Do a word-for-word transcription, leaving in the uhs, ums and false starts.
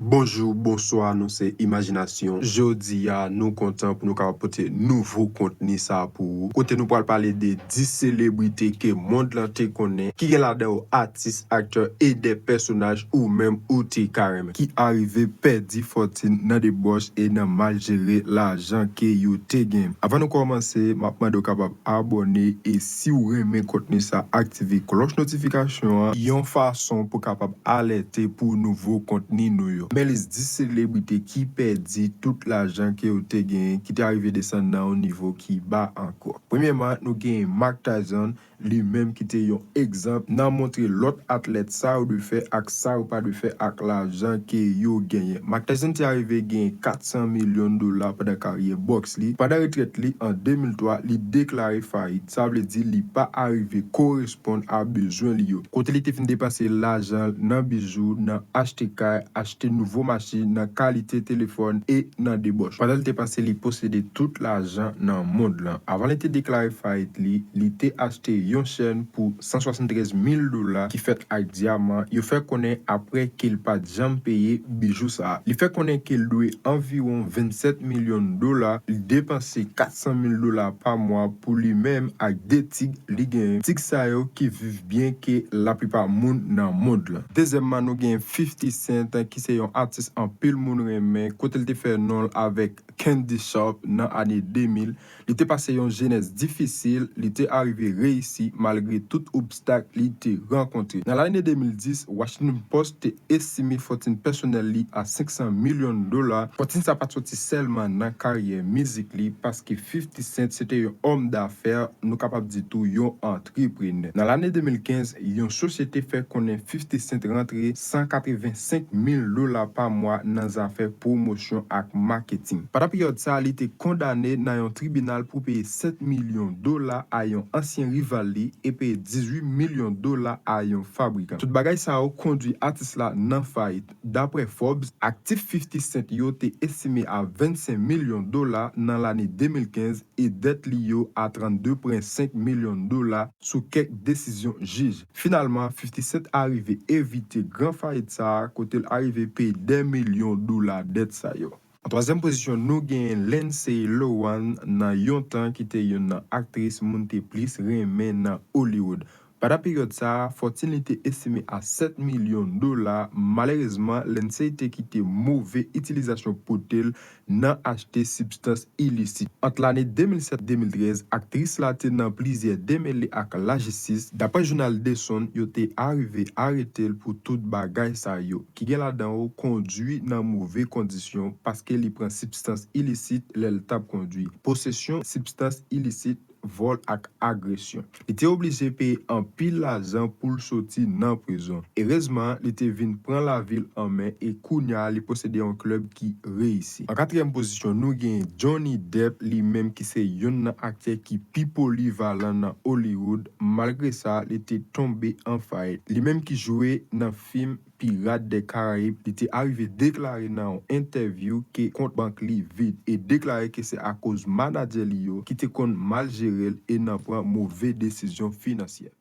Bonjou, bonswa, nou se Imajinasyon. Jodi a, nou kontan pou nou kapab pote nouvo kontni sa a pou ou. Kote nou pral pale de dis selebrite ke mond lan te konnen, ki gen ladan yo atis, aktè e de pèsonaj ou menm ou te ka renmen, ki arive pèdi fòtin nan debòch e nan mal jere lajan ke yo te gen. Avan nou kòmanse, m ap mande w kapab abòne e si w renmen kontni sa, aktive klòch notifikasyon an yon fason pou kapab alète pou nouvo kontni nou yo. Men lis dis selebrite ki pèdi tout lajan ke yo te genyen, ki te arive desann nan yon nivo ki ba ankò. Premyèman, nou gen Mike Tyson, li menm ki te yon egzanp nan montre lòt atlèt sa yo dwe fè ak sa yo pa dwe fè ak lajan ke yo genyen. Mike Tyson te arive genyen kat san milyon dola pandan karyè bòks li. Pandan retrèt li an de mil twa, li deklare fayit. Sa vle di li pa arive koresponn a bezwen li yo. Kote li te fin depanse lajan nan bijou, nan achte kay, achte nouvo machin, nan kalite telefòn e nan debòch. Pandan li te panse li posede tout lajan nan mond lan. Avan li te deklare fayit li, li te achte yon chèn pou san swasanntrèz mil dola ki fèt ak dyaman. Yo fè konnen apre ke l pa t janm peye bijou sa a. Li fè konnen ke l dwe anviwon vennsèt milyon dola. Li depanse kat san mil dola pa mwa pou li menm ak de tig li genyen. Tig sa yo ki viv byen ke laplipa moun nan mond lan. Dezyèmman, nou gen fifty Cent, ki se yon atis anpil moun renmen, kote l te fè non l avèk Candy Shop nan ane de mil. Li te pase yon jenès difisil, li te arive reyisi malgre tout obstak li te rankontre. Nan lane de mil dis, Washington Post te estime fòtin pèsonèl li a senk san milyon dola. Fòtin sa pa t soti sèlman nan karyè mizik li, paske fifty Cent se te yon òm dafè, nou kapab di tou yon antreprenè. Nan lane de mil kenz, yon sosyete fè konnen fifty Cent rantre san katrevensenk mil dola pa mwa nan zafè pwomosyon ak maketing. Pandan peryòd sa a, li te kondane nan yon tribinal pou peye sèt milyon dola a yon ansyen rival li e peye dizuit milyon dola a yon fabrikan. Tout bagay sa yo kondwi atis la nan fayit. Daprè Forbes, aktif fifty Cent yo te estime a vennsenk milyon dola nan lane de mil kenz e dèt li yo a trannde pwen senk milyon dola sou kèk desizyon jij. Finalman, fifty Cent arive evite gran fayit sa a, kote l arive peye de milyon dola dèt sa yo. An twazyèm pozisyon, nou genyen Lindsay Lohan nan yon tan ki te youn nan aktris moun te plis renmen nan Hollywood. Pandan peryòd sa a, fòtin li te estime a sèt milyon dola. Malerezman, Lindsay te kite move itilizasyon pote l nan achte sibstans ilisit. Ant lane de mil sèt de mil trèz, aktris la te nan plizyè demele ak lajistis. Daprè jounal The Sun, yo te arive arete l pou tout bagay sa yo, ki gen ladan yo kondwi nan move kondisyon paske li pran sibstans ilisit lè l t ap kondwi, posesyon sibstans ilisit, vòl ak agresyon. Li te oblije peye anpil lajan pou l soti nan prizon. Erezman, li te vin pran lavi l an men e kounye a li posede yon klèb ki reyisi. An katriyèm pozisyon, nou gen Johnny Depp, li menm ki se youn nan aktè ki pi polivalan nan Hollywood. Malgre sa, li te tonbe an fayit. Li menm ki jwe nan fim Pirates des Caraïbes, li te arive deklare nan yon entèvyou ke kont bank li vid e deklare ke se akoz manadjè li yo ki te konn mal jere l e nan pran move desizyon finansyè.